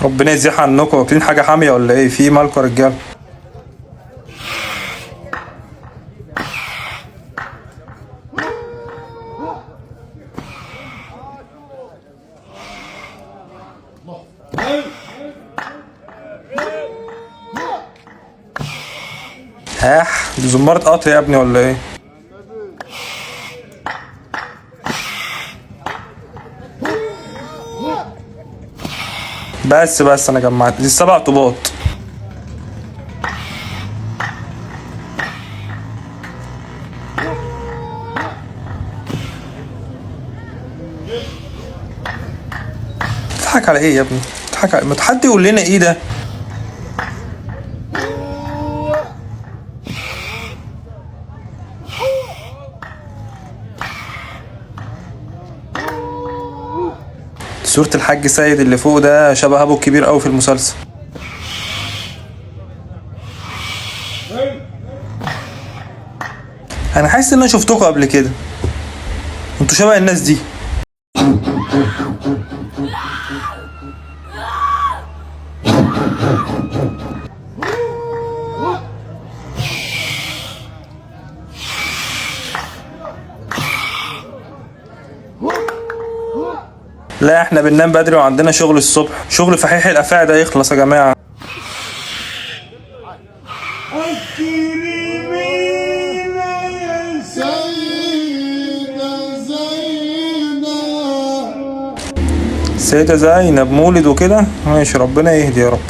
ربنا يزيح عنكم، واكلين حاجة حامية ولا ايه؟ في مالكم يا رجاله؟ هاح، دي زمارة قطر يا ابني ولا ايه؟ بس انا جمعت دي 7 طوبات. تضحك على ايه يا ابني؟ تضحك على ما حد يقول لنا ايه ده؟ صورة الحاج سيد اللي فوق ده شبه ابو الكبير قوي في المسلسل. انا حاسس ان انا شفتكم قبل كده، انتوا شبه الناس دي. لا احنا بننام بدري وعندنا شغل الصبح، شغل فحيح الافاعي ده يخلص يا جماعة. أكرمين يا سيدة زينب. السيدة زينب مولد وكده، ماشي ربنا يهدي يا رب.